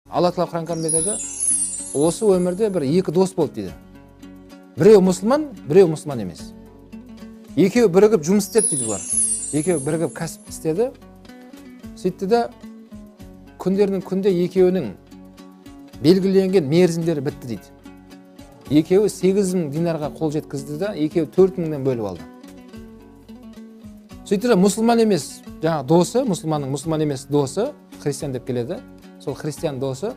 Алла тағала Құран кәрімде айтады, осы өмірде бір екі дос болды дейді. Біреу мұсылман, біреу мұсылман емес. Екеуі бірігіп жұмыс істеді дейді бұлар. Екеуі бірігіп кәсіп істеді. Сөйтті де күндердің күнде екеуінің белгіленген мерзімдері бітті дейді. Екеуі 8000 динарға қол жеткізді да, екеуі 4000-нан бөліп алды. Сөйтті де мұсылман емес, жаңа досы, мұсылманның мұсылман емес досы, христиан деп келеді. Сол христиан досы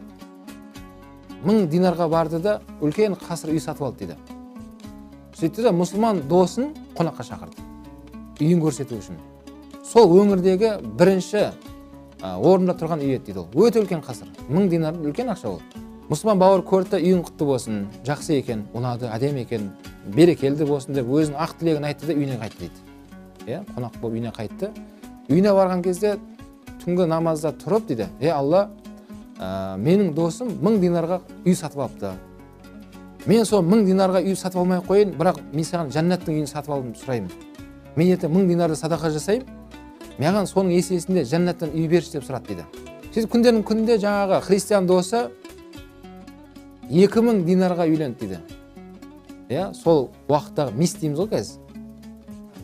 1000 динарға барды да үлкен қасыр үй сатып алды дейді. Сөйтті де мұсылман досын қонаққа шақырды, үйін көрсету үшін. Сол өңірдегі бірінші орында тұрған үй еді дейді ол. Өте үлкен қасыр, 1000 динар үлкен ақша ол. Мұсылман бауыр көрді, үйің құтты болсын, жақсы екен, ұнады, әдемі екен, берекелді болсын деп өзінің ақ тілегін айтты да үйіне қайтты дейді. Иә, қонақ болып үйіне қайтты. Үйіне барған кезде түнгі намазда тұрып дейді, е Алла, менің досым 1000 динарға үй сатып алыпты. Мен сол 1000 динарға үй сатып алмай қояйын, бірақ мен саған жәннаттың үйін сатып алуымды сұраймын. Мен ертең 1000 динарды садақа жасаймын, маған соның есесінде жәннаттан үй берші деп сұрады дейді. Сөйтіп күндердің күнінде жаңағы христиан досы 2000 динарға үйленді дейді. Иә, сол уақыттағы мис дейміз ғой қазір.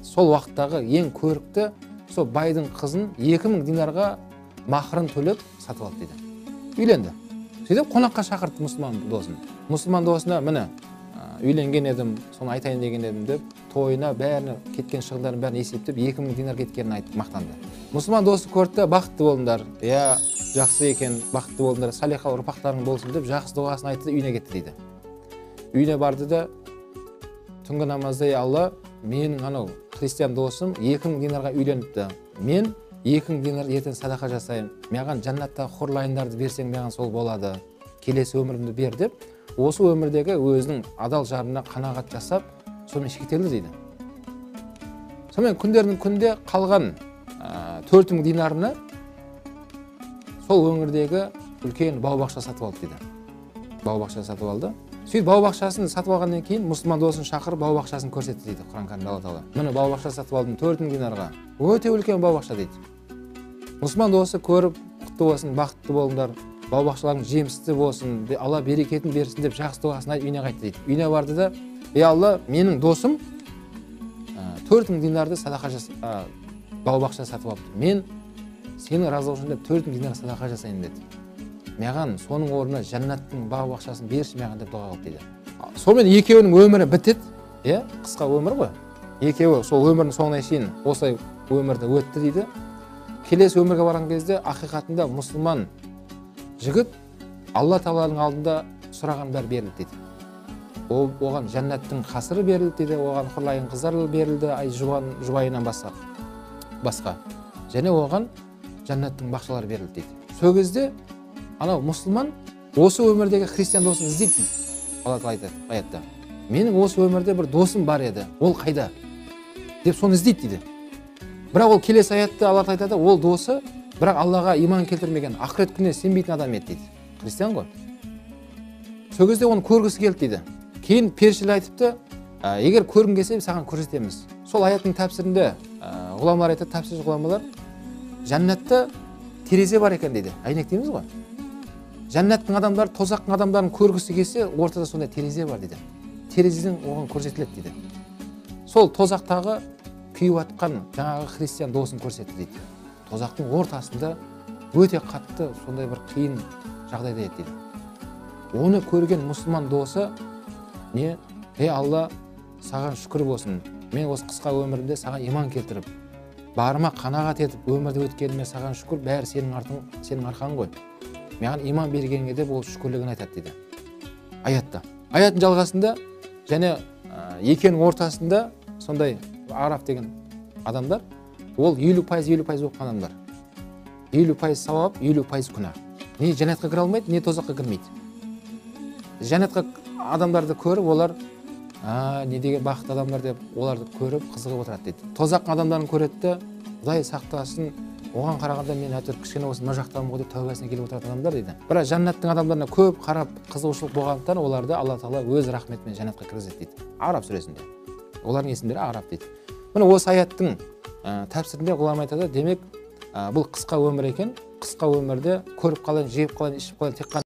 Сол уақыттағы ең көрікті сол байдың қызын 2000 динарға махрын төлеп сатып алды дейді. Үйленді. Сөйтіп қонаққа шақырды мұсылман досын. Мұсылман досына міне үйленген едім, соны айтайын деген едім деп, тойына бәріне кеткен шығындарын бәрін есептеп 2000 динар кеткенін айтып мақтанды. Мұсылман досы көрді, бақытты болдыңдар, иә, жақсы екен, бақытты болдыңдар, салиха ұрпақтарың болсын деп жақсы дұғасын айтты да үйіне кетті дейді. Үйіне барды да түнгі намазда, ей Алла, менің анау христиан досым 2000 динарға үйленіпті. Мен 2000 динар ертең садақа жасаймын. Маған жәннаттағы хурлайындарды берсең, маған сол болады. Келесі өмірімді бер деп, осы өмірдегі өзінің адал жарына қанағат жасап, сонымен шектелді дейді. Сонымен күндердің күнде қалған 4000 динарына сол өңірдегі үлкен бау-бақша сатып алды дейді. Бау-бақша сатып алды. Сөйтіп бау-бақшасын сатып алғаннан кейін мұсылман досын шақырып бау-бақшасын көрсетті дейді Құран кәрімде Алла тағала. Міне бау-бақша сатып алдым 4000 динарға. Өте үлкен бау-бақша дейді. Мұсылман досы көріп, құтты болсын, бақытты болыңдар, бау-бақшаларың жемісті болсын, Алла берекетін берсін деп жақсы дұғасын айтып үйіне қайтты дейді. Үйіне барды да, ей Алла, менің досым 4000 динарды садақа бау-бақша сатып алыпты. Мен сенің разылығың үшін деп 4000 динар садақа жасайын деді. Маған соның орнына жәннаттың бау-бақшасын берші маған деп дұға қылды дейді. Сонымен екеуінің өмірі бітеді, иә, қысқа өмір ғой. Екеуі сол өмірінің соңына шейін осылай өмірді өтті дейді. Келесі өмірге барған кезде ақиқатында мұсылман жігіт Алла тағаланың алдында сұраған бәрі берілді дейді. Оған жәннаттың қасыры берілді дейді, оған хурлайын қыздар берілді, ай жұбайынан басқа. Және оған жәннаттың бақшалары берілді дейді. Сол кезде анау мұсылман осы өмірдегі христиан досын іздейді дейді. Алла тағала айтады аятта. Менің осы өмірде бір досым бар еді, ол қайда деп соны іздейді дейді. Бірақ ол келесі аятта Алла тағала айтады, ол досы бірақ Аллаға иман келтірмеген, ақырет күніне сенбейтін адам еді дейді. Христиан ғой. Сол кезде оны көргісі келді дейді. Кейін періштелер айтыпты, егер көргің келсе саған көрсетеміз. Сол аяттың тәпсірінде ғұламалар айтады, тәпсірші ғұламалар, жәннатта терезе бар екен дейді. Әйнек дейміз ғой. Жәннаттың адамдары тозақтың адамдарын көргісі келсе, ортада сондай терезе бар дейді. Терезеден оған көрсетіледі дейді. Сол тозақтағы күйіп атқан жаңағы христиан досын көрсетті дейді. Тозақтың ортасында өте қатты сондай бір қиын жағдайда еді дейді. Оны көрген мұсылман досы не? Ей Алла, саған шүкір болсын. Мен осы қысқа өмірімде саған иман келтіріп, барыма қанағат етіп өмірді өткеніме саған шүкір, бәрі сенің артың, сенің арқаң ғой. Маған иман бергенге деп ол шүкірлігін айтады дейді. Аятта. Аяттың жалғасында және екеуінің ортасында сондай Араф деген адамдар, ол 50% 50% болып қалған адамдар. 50% сауап, 50% күнә. Не жәннатқа кіре алмайды, не тозаққа кірмейді. Жәннатқа адамдарды көріп, олар не деген бақытты адамдар деп оларды көріп қызығып отырады дейді. Тозақтың адамдарын көреді де, Құдай сақтасын, оған қарағанда мен әйтеуір кішкене болсын мына жақтамын ғой деп тәубасына келіп отыратын адамдар дейді. Бірақ жәннаттың адамдарына көп қарап қызығушылық болғандықтан оларды Алла тағала өз рахметімен жәннатқа кіргізеді дейді. Араб сүресінде. Олардың есімдері Араб дейді. Міне осы аяттың тәпсірінде ғұлама айтады, демек бұл қысқа өмір екен. Қысқа өмірде көріп қалайын, жеп қалайын, ішіп қалайын, тек қана.